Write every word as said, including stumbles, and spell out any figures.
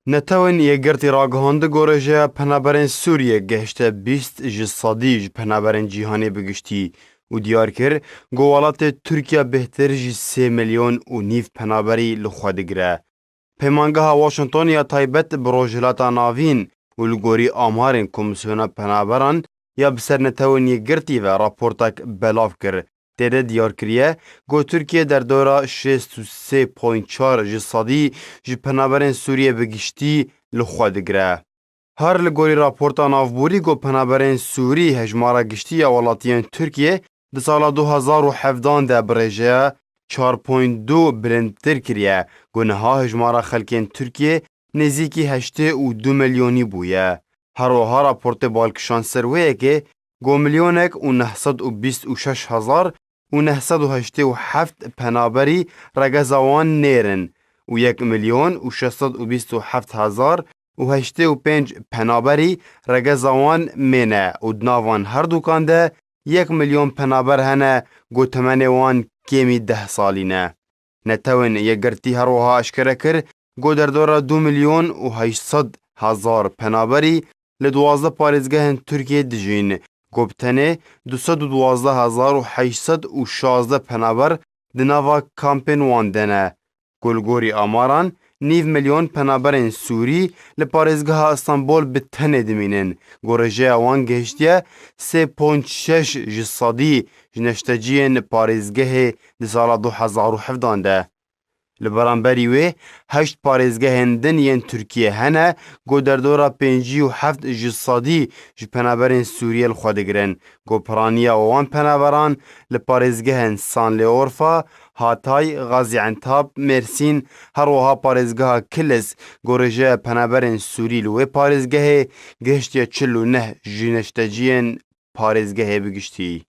Netewên Yekgirtî ragihand, gorê ji penaberên Sûriyê gehişte bîst ji sedî ji penaberên cîhanê bi giştî û diyar kir ku welatê Tirkiye bêhtir ji sê milyon û nîv penaberî li xwe digire. Peymangeha Washington ya taybet bi Rojhilata Navîn û li gorî amarên Komîsyona Penaberan ya bi ser Netewên Yekgirtî ve raportek belav kir. Tê de diyar kiriye ku Tirkiye derdora şêst û sê point çar ji sedî ji penaberên Sûriyê bi giştî li xwe digire. Her li gorî raporta navborî ku penaberên Sûrî hejmara giştî ya welatiyên Tirkiye di sala du hezar û hevdan de bi rêjeya çar point du bilindtir kiriye, ku niha hejmara xelkên Tirkiye nêzîkî heştê û du milyonî bûye. Her wiha raportê bal kişand ser wê yekê ku milyonek û neh sed û bîst û şeş hezar û neh sed û heştê û heft penaberî regeza wan nêr in û yek milyon û şeş sed û bîst û heft hezar û heştê û pênc penaberî regeza wan mê ne û di nav van herdukan de yek milyon penaber hene ku temenê wan kêmî deh salî ne. Netewên Yekgirtî her wiha eşkere kir ku derdora du milyon û heşt sed hezar penaberî li duwazdeh parêzgehên Tirkiyê dijîn, ku bi tenê du sed û duwazdeh hezar û heşt sed û şazdeh penaber di nava kampên wan de ne. Ku li gorî amaran, nîv milyon penaberên Sûrî li parêzgeha Stenbol bi tenê dimînin, ku rêjeya wan gihiştiye sê point şeş ji sedî ji neşteciyên parêzgehê di sala du hezar û hevdan de. Li beramberî wê, heşt parêzgehên din yên Tirkiye hene ku derdora pêncî û heft ji sedî ji penaberên Sûriyê li xwe digirin, ku piraniya wan penaberan li parêzgehên Sanlêorfa, Hatay, Gazientab, Mêrsîn, her wiha parêzgeha Kilis, ku rêjeya penaberên Sûrî li wê parêzgehê gihiştiye çil û neh ji neşteciyên parêzgehê bi giştî.